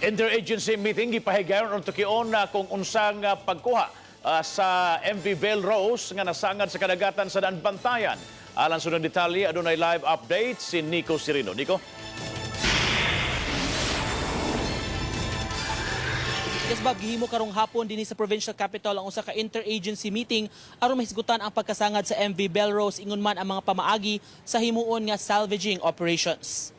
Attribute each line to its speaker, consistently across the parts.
Speaker 1: Interagency meeting gipahigayon aron tukion na kung unsang pagkuha sa MV Bell Rose nga nasangad sa kadagatan sa Daanbantayan. Alang sa detalye, adunay live update si Nico Sirino. Nico?
Speaker 2: Yes, Bob, gihimo karong hapon dinhi sa provincial capital ang usa ka interagency meeting aron mahisgutan ang pagkasangad sa MV Belrose, ingon man ang mga pamaagi sa himuon nga salvaging operations.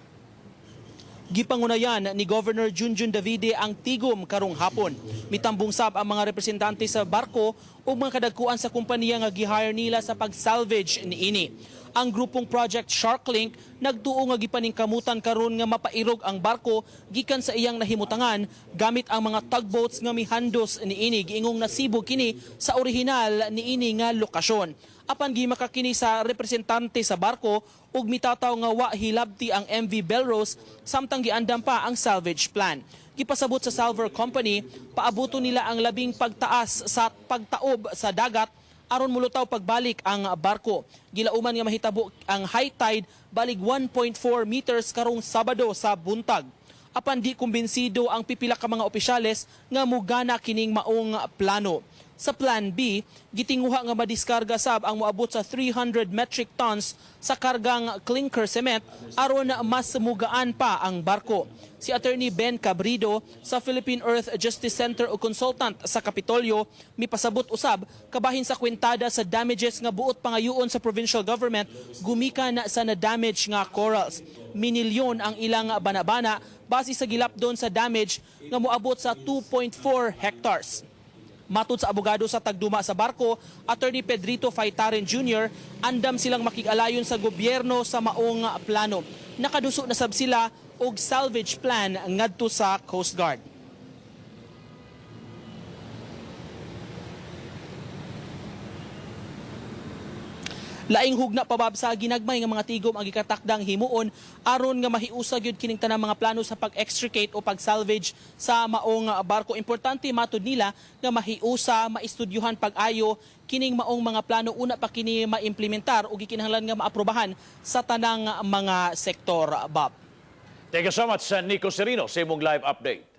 Speaker 2: Gipangunayan ni Governor Junjun Davide ang tigom karong hapon. Mitambong sab ang mga representante sa barko ug mga kadagkuan sa kompanya nga gihire nila sa pag-salvage niini. Ang grupong Project Sharklink nagtuo nga gipaningkamutan karon nga mapairog ang barko gikan sa iyang nahimutangan gamit ang mga tugboats nga mihandos niini. Giingong nasibog kini sa orihinal niini nga lokasyon. Apan gimaka kini sa representante sa barko ug mitataw nga wa hilabti ang MV Belrose samtang giandam pa ang salvage plan. Gipasabot sa salver company, paabuto nila ang labing pagtaas sa pagtaob sa dagat aron mulutaw pagbalik ang barko. Gilauman nga mahitabo ang high tide balig 1.4 meters karong Sabado sa buntag. Apan di kumbinsido ang pipila ka mga opisyales nga mugana kining maong plano. Sa Plan B, gitinguha nga madiskarga sab ang moabot sa 300 metric tons sa kargang clinker cement aron mas mugaan pa ang barko. Si Attorney Ben Cabrido sa Philippine Earth Justice Center o consultant sa Kapitolyo mipasabot usab kabahin sa kwentada sa damages nga buot pangayoon sa provincial government gumikan sa na-damage nga corals. Minilyon ang ilang banabana base sa gilapdon sa damage nga moabot sa 2.4 hectares. Matod sa abogado sa tagduma sa barko, Attorney Pedrito Faytaren Jr., andam silang makig-alayon sa gobyerno sa maong plano. Nakaduso na sab sila og salvage plan ngadto sa Coast Guard. Laing hugna pa, Bob, sa ginagmay nga mga tigom ang gikatakdang himuon aron nga mahiusa gyud kining tanang mga plano sa pag-extricate o pag-salvage sa maong barko. Importante matud nila nga mahiusa, maistudyuhan pag-ayo kining maong mga plano una pa kini maimplementar o gikinahanglan nga maaprobahan sa tanang mga sektor, Bob.
Speaker 1: Thank you so much, Nico Serino, sa imong live update.